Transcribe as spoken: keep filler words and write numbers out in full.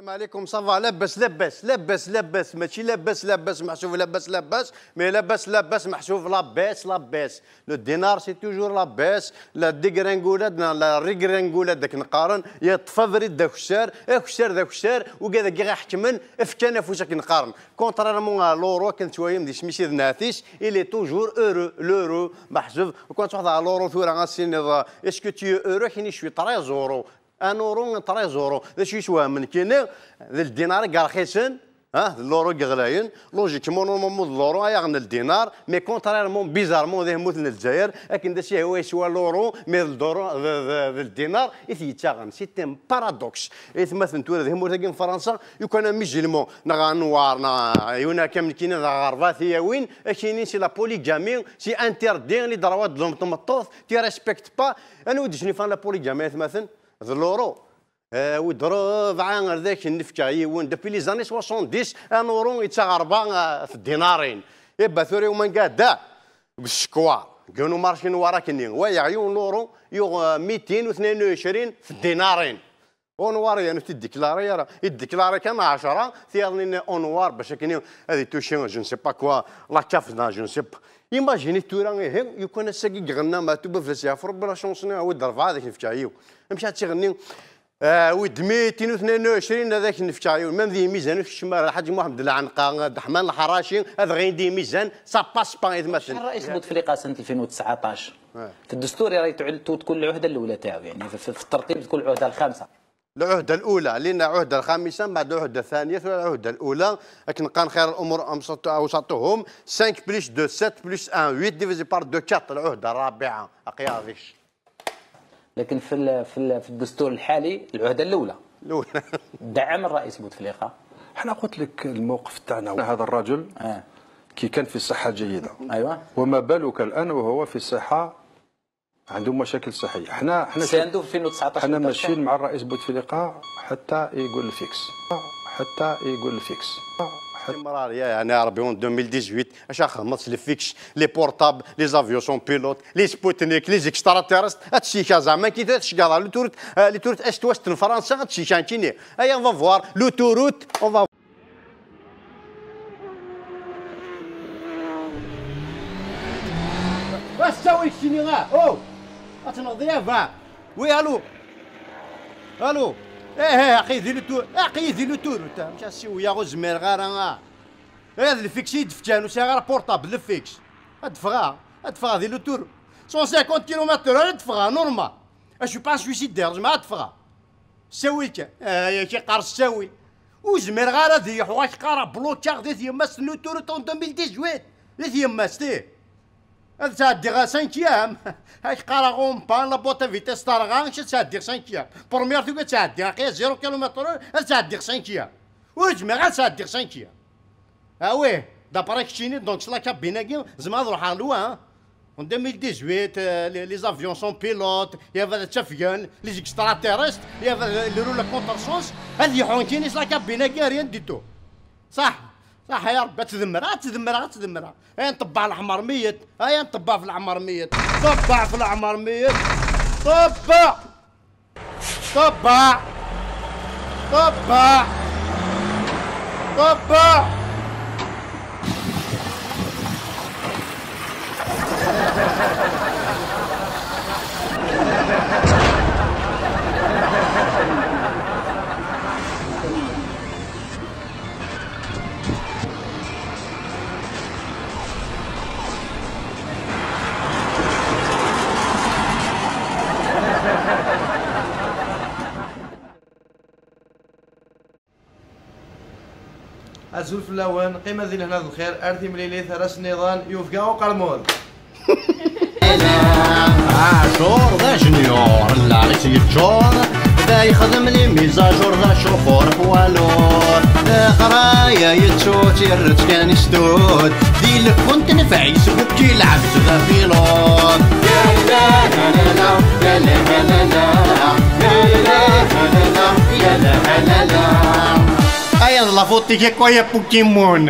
Salam alaikum, ça va, labas, labas, labas, labas, mačči labas, labas, meḥsub labas, labas, mais labas, labas, meḥsub la baisse, la baisse. Le dinar, c'est toujours la baisse. La dégringolade, non, la régringolade, akken qqaren, yeṭṭef abrid d akessar, akessar d akessar, ugad-agi ɣ-iḥekmen, fkan afus, akken qqaren. Contrairement à l'euro, akken tettwalim di smis d nɛat-is, il est toujours heureux, l'euro, meḥsub. Quand tu as l'euro, tura, ad tiniḍ, est-ce que tu es heureux? Kini, je suis très heureux. Un euro, treize euros. D acu yeswehmen kini? D ldinar i yerxisen, ah, d l'euro i yeɣlayen. Logiquement, normalement, d l'euro ay aɣen ldinar, mais contrairement, bizarrement, di tmurt n Lezzayer, akken d asihawa yeswa l'euro, mais d l'euro, d, d, d ldinar i t-yettaɣen. C'est un paradoxe. Aytmaten, tura di tmurt-agi n Fransa, yukan am musulman, neɣ anwar, neɣ yiwen akka am nekkini, neɣ ɣerba, tiyawin, akini, c'est la polygamie, c'est interdit, les droits de l'homme, tmeṭṭut, tu respectes pas. Anwa i d-yesnulfan la polygamie, aytmaten? D l'euro. Awi-d rebɛa ar d ak-nefka yiwen. Depuis les années soixante-dix, un euro yettaɣ rebɛa, ah, tdinarin. Iba tura i umanga da, deg usekwaṛ, deg unu marci n warak-nni. Wa yaɣ yiwen l'euro, yuɣ, ah, mitin u tnayen u ɛecrin tdinarin. Unwar, yani, ur t-id-deklari ara. Id-deklari kan ɛecra, tiyaḍ-nni unwar, bac akken ad ituci, je ne sais pas quoi, la kafna, je ne sais pas. Imagine tura, ihi, yukan ass-agi i iɣenna Matub Afras, yeɛfu Rebbi, la chance-nni, awi-d rebɛa ad ak-nefk yiwen. Amek ad tt-iɣenni? Ah, awi-d mitin u tnayen u ɛecrin ad ak-nefk yiwen. Même di yimizan ur keččem ara, Lḥaǧ Muḥemmed Lɛenqa, Ddeḥman Lḥaraci, ad ɣin di yimizan, ça passe pas, aytmaten. الرئيس بوتفليقة سنة ألفين وتسعطاش. Ouais. في الدستور راه تعل-، تكون العهدة الأولى تاعو، يعني في، في، في الترتيب تكون العهدة الخامسة. العهدة الأولى، لأن العهدة الخامسة بعد العهدة الثانية ثم العهدة الأولى، لكن قال خير الأمور أمسط-، أوسطهم، cinq plus deux, sept plus un, huit divisé par deux, quatre، العهدة الرابعة، أقياضيش. لكن في ال-، في ال-، في الدستور الحالي العهدة الأولى. الأولى. دعم الرئيس بوتفليقة. حنا قلت لك الموقف تاعنا. هذا الرجل آه. كي كان في صحة جيدة. أيوة. وما بالك الآن وهو في صحة عنده مشاكل صحية. حنا، حنا سي شوف، عنده في ألفين وتسعطاش حنا ماشيين مع الرئيس بوتفليقة حتى يقول الفيكس. حتى يقول الفيكس. حتى استمرارية، يعني، يا ربي، en deux mille dix-huit، اش اخمص les fixes, les portables, les avions sans pilote, les Sputnik, les extraterrestres، هاد الشيء كان زعما كي تشكى على le tour, آه، le tour est-ouest de France، هاد الشيء كان كيني. ايا، on va voir, l'autoroute, on va. واش تساوي كشيني غا؟ او! اتنوض يا فا. وي، الو. الو. ايه، ايه، اخي، دير له تور، اخي، دير له تور، انت مش هسي ويا غو زمير غا راه. ايه، هذا الفيكسي دفتان، وسي غير بورطابل، الفيكس. ادفغا، ادفغا، دير له تور. مية وخمسين كيلومتر، ادفغا، نورمال. اش با سويسيدير، زعما ادفغا. ساوي كان. آه، يا كي قار ساوي. وزمير غير هذه يحوى كي قارا بلوكا غدي ثيما سنو تورو طون ألفين وثمانية عشر. دي ثيما ستي. هذا تعدي غا cinq أيام. هاك قارا غون بان لا بوطا فيتيس طارغا، شو تعدي cinq أيام. بروميير تو تعدي، هاكي zéro kilomètre، هذا تعدي cinq أيام. وزمير غير تعدي cinq أيام. Ah ouais, d'après كشيني، donc la cabine كي زعما نروح على لوان. En deux mille dix-huit, euh, les, les avions sans pilote, il y avait des tchafgan, les extraterrestres, il y avait le roule à contresens, هذه يحون كينيس la cabine كي rien du tout. صح، صح يا رب، تذمر، تذمر، تذمر. اين طبع الحمار ميت، اين طبع في العمر ميت، طبع في العمر ميت، طبع. طبع. طبع. طبع. Azul fell-awen, qqim ad ilehna d lxir, ar timlilit, ar ass nniḍen, yufga uqermud. Ɛacur d ajenyur, lɛis yeččur, da yexdem les mises à jour d acufur poids lourd. Leqraya yettu tirret kan istud, di lkun tenfeɛ-is bukki lɛebd d apilud. Aya d la faute-ik akk, ay a Pokémon.